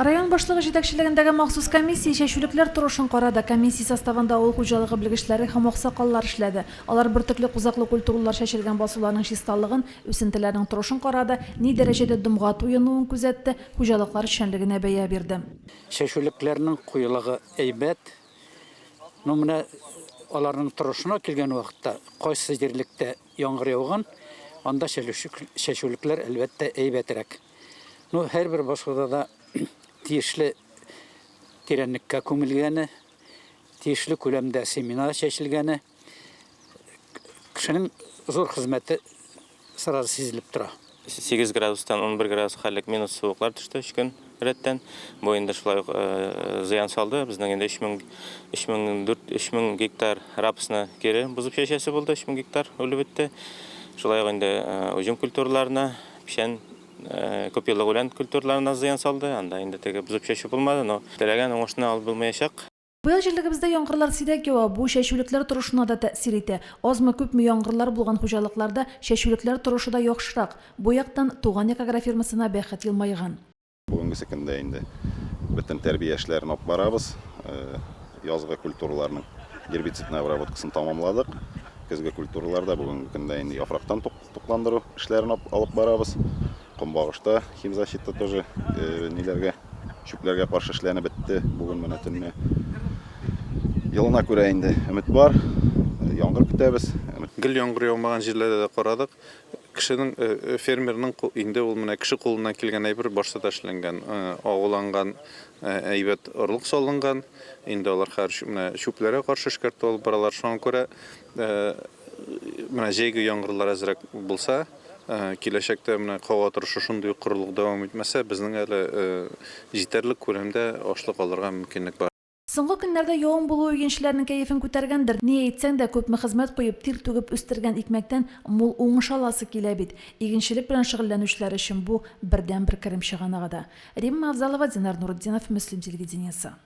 Район башлыгы җитәкчелегендәге махсус комиссия чәчүлекләр торышын карады. Комиссия составында авыл хуҗалыгы белгечләре һәм аксакаллар эшләде. Алар бөртекле кузаклы культуралар чәчелгән басуларның чисталыгын, үсентеләрнең торышын карады, ни дәрәҗәдә дымга туенуын күзәтте, хуҗалыклар эшчәнлегенә бәя бирде. Чәчүлекләрнең куелыгы әйбәт. Ну, менә аларның торышына килгән вакытта, кайсы җирлектә яңгыр яуган, анда чәчүлекләр, әлбәттә, әйбәтрәк. Ну, һәрбер басуда да тиешле тирәнлеккә күмелгәне, тиешле күләмдә семена чәчелгәне, кешенең зур хезмәте сразу сизелеп тора. 8 градустан 11 градуска хәтлек минус суыклар төште өч көн рәттән. Бу инде шулай ук зыян салды. Безнең инде 3000, 3004, 3000 гектар рапсны кире бозып чәчәсе булды, 3000 гектар үлеп бетте. Шулай ук инде уҗым культураларына, печән, күпьеллык үлән культураларына зыян салды. Анда инде теге бозып чәчү булмады, но теләгән уңышны алып булмаячак. Быел җирлегебездә яңгырлар сирәк ява, бу чәчүлекләр торышына да тәэсир итә. Азмы-күпме яңгырлар булган хуҗалыкларда чәчүлекләр торышы да яхшырак. Бу яктан Туган як агрофирмасына бәхет елмайган. Бүгенгесе көндә инде бөтен тәрбия эшләрен алып барабыз. Язгы культураларның гербицидный обработкасын тамамладык. Көзге культураларда бүгенге көндә инде яфрактан тукландыру эшләрен алып барабыз. Көнбагышта химзащита тоже ниләргә, чүпләргә каршы эшләнеп бетте бүген менә төнне. Елына күрә инде өмет бар. Яңгыр көтәбез. Гел яңгыр яумаган җирләрдә дә карадык. Кешенең, фермерның инде ул менә кеше кулыннан килгән әйбер башта да эшләнгән, агуланган әйбәт орлык салынган. Инде алар хәзер менә чүпләргә каршы эшкәртү алып баралар. Шуңа күрә менә җәйге яңгырлар әзрәк булса, киләчәктә менә һава торышы шундый ук корылык дәвам итмәсә, безнең әле җитәрлек күләмдә ашлык алырга мөмкинлек бар. Соңгы көннәрдә явым булуы игенчеләрнең кәефен күтәргәндер. Ни әйтсәң дә, күпме хезмәт куеп, тир түгеп үстергән икмәктән мул уңыш аласы килә бит. Игенчелек белән шөгыльләнүчеләр өчен бу, бердәнбер керем чыганагы да. Римма Авзалова, Динар Нуретдинов, Мөслим телевидениесе.